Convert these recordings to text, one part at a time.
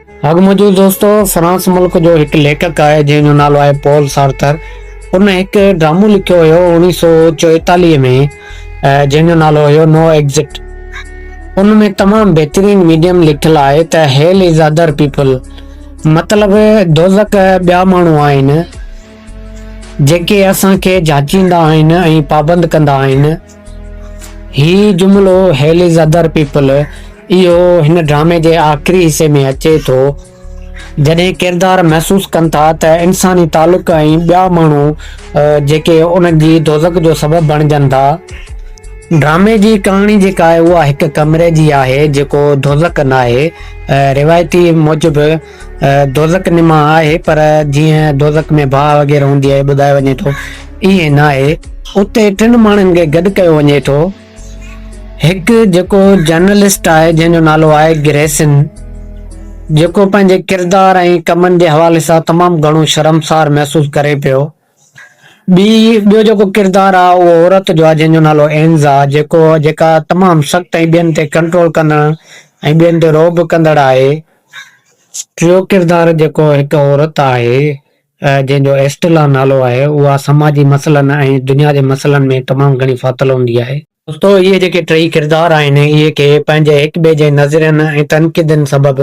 اڳ موجود دوستو فرانس ملڪ جو هڪ ليکڪ آهي جنهن جو نالو آهي پول سارتر ان هڪ ڊرامو لکيو هيو اوڻيهه سو چوئيتاليهه ۾ جنهن جو نالو هيو نو ايگزٽ ان ۾ تمام بهترين ميڊيم لکيل آهي ته هيل از ادر پيپل مطلب دوزڪ ٻيا ماڻهو آهن جيڪي اسان کي جاچيندا آهن ۽ پابند ڪندا آهن هي جملو هيل از ادر پيپل اهو هن ڊرامي جي آخري حصي ۾ اچي ٿو، جڏهن ڪردار محسوس ڪن ٿا ته انساني تعلق ۽ ٻيا ماڻهو جيڪي انهن جي دوزخ جو سبب بڻجن ٿا. ڊرامي جي ڪهاڻي جيڪا آهي اها هڪ ڪمري جي آهي جيڪو دوزخ ناهي، روايتي موجب دوزخ نما آهي پر جيئن دوزخ ۾ باهه وغيره هوندي آهي ٻڌايو وڃي ٿو ائين ناهي. اتي ٽن ماڻهن کي گڏ ڪيو وڃي ٿو. هڪ جيڪو جرنلسٽ آهي جنهن جو نالو آهي گريسن جيڪو پنهنجي ڪردار ۽ ڪمن جي حوالي سان تمام گهڻو شرمسار محسوس ڪري پيو. ٻي ٻيو جيڪو ڪردار آهي اهو عورت جو آهي جنهن جو نالو اينز آهي جيڪو جيڪا تمام سخت ۽ ٻين تي ڪنٽرول ڪندڙ ۽ ٻين تي رعب ڪندڙ آهي. ٽيو ڪردار جيڪو هڪ عورت آهي جنهن جو ايسٽلا نالو آهي، اها سماجي مسئلن ۽ دنيا جي مسئلن ۾ تمام گهڻي ڦاٿل هوندي آهي. دوستو اهي جيڪي ٽئي ڪردار آهن اهي ڪي پنهنجي هڪ ٻئي جي نظرين ۽ تنقيدن سبب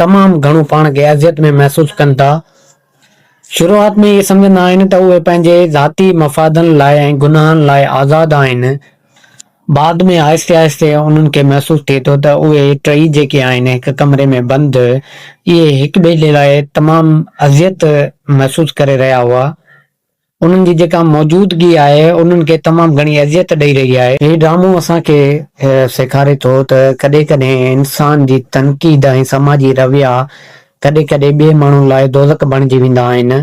تمام گهڻو پاڻ کي اذيت ۾ محسوس ڪن ٿا. شروعات ۾ اهي سمجهندا آهن ته اهي پنهنجي ذاتي مفادن لاء ۽ گناهن لاء آزاد آهن. بعد ۾ آهستي آهستي انهن کي محسوس ٿئي ٿو ته اهي ٽئي جيڪي آهن هڪ ڪمري ۾ بند اهي هڪ ٻئي جي لاء تمام اذيت محسوس ڪري رهيا هئا. انهن جي جيڪا موجودگي آهي انهن کي تمام گهڻي اذيت ڏئي رهي آهي. هي ڊرامو اسان کي سيکاري ٿو ته ڪڏهن ڪڏهن انسان جي تنقيد ۽ سماجي رويا ڪڏهن ڪڏهن ٻئي ماڻهن لاء دوزخ بڻجي ويندا آهن.